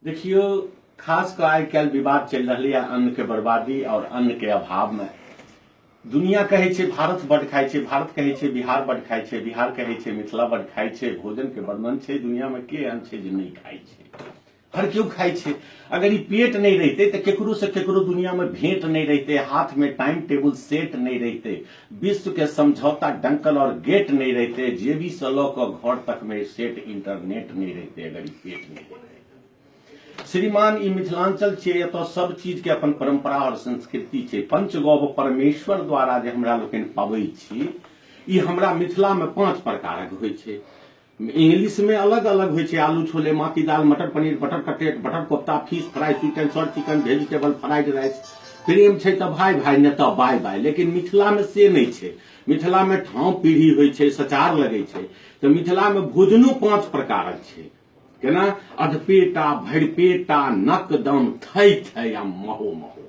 देखियौ, खास कऽ आइ काल्हि विवाद चलि रहलैए अन्नके बर्बादी आओर अन्नके अभावमे। दुनिया कहै छै भारत बड्ड खाइ छै, भारत कहै छै बिहार बड्ड खाइ छै, बिहार कहै छै मिथिला बड्ड खाइ छै। भोजनके वर्णन छै, दुनियामे के एहन छै जे नहि खाइ छै? हर केओ खाइ छै। अगर ई पेट नहि रहितै तऽ केकरो से केकरो दुनियामे भेंट नहि रहितै, हाथमे टाइम टेबुल सेट नहि रहितै, विश्वके समझौता डंकल आओर गेट नहि रहितै, जेबीसँ लऽ कऽ घर तकमे सेट इंटरनेट नहि रहितै अगर ई पेट नहि रहितै। श्रीमान, ई मिथिलांचल छियै, एतऽ सब चीज के अपन परंपरा और संस्कृति छै। पंचगव परमेश्वर द्वारा जे हमरा लोकनि पबै छी, ई हमरा मिथिला में 5 प्रकारक होइ छै। इंग्लिश में अलग अलग होइ छै, आलू छोले, माटी दाल, मटर paneer, butter cutlet, butter kofta, fish fry, sweet and sour chicken, vegetable fried rice. प्रेम छै तऽ भाई भाई, नहि तऽ बाय बाय। लेकिन मिथिला में से नहि छै। मिथिला में ठाँव पीढ़ी होइ छै, सचार लगै छै। तऽ मिथिला में भोजनो 5 प्रकारक छै। केना? अधपेटा, भरिपेटा, नकदम, थै थै आ महो महो।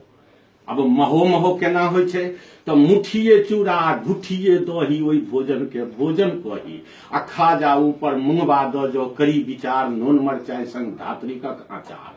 अब महो महो केना होइ छै? तऽ मुठिए चूड़ा, घुठिए दही, ओहि भोजन के भोजन कही। आ खाजा ऊपर मुंगबा दऽ जो करी विचार, नून मरचाइ संग धात्रिकक अचार,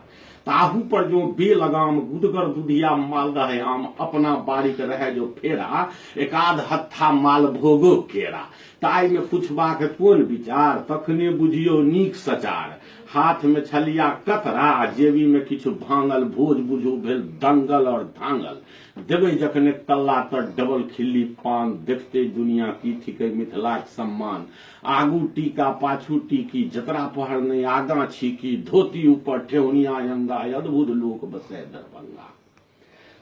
ताहू पर जो बेलगाम गुदगर दुधिया मालदह आम, अपना बाड़ीक रहे जो फेरा, एकाध हत्था मालभोगो केरा, ताहिमे पुछबाक कोन विचार, तखने बुझियौ नीक सचार। हाथमे छलिया कतरा, जेबीमे किछु भांगल, भोज बुझू भेल दंगल और धांगल। देबै जखने कल्ला तर डबल खिल्ली पान, देखते दुनिया की थिकै मिथिलाक सम्मान। आगू टीका पाछू टीकी, जतरा पहर नहि आगाँ छीकी, धोती ऊपर ठेहुनिया अंगा, अद्भुत लोक बसै दरभंगा।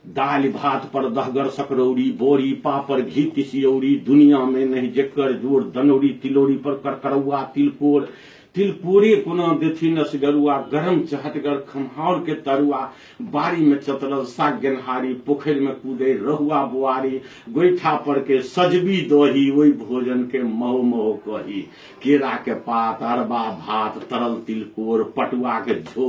दालि भात पर दहगर सकरौरी, बोरी पापड़ घी तिसियौरी, दुनिया में नहीं जेकर जोर, दनौरी तिलौरी पर करकरौआ तिलकोर, तिलकोरे कोना देथिन असगरुआ, गरम चहटगर खम्हाउर के तरुआ, बाड़ी में चतरल साग गेनहारी, पोखरि में कूदे रहुआ बुआरी, गोइठा पर के सजबी दही, ओहि भोजन के महो महो कही। केरा के पात, अरबा भात, तरल तिलकोर, पटुआ के झोर।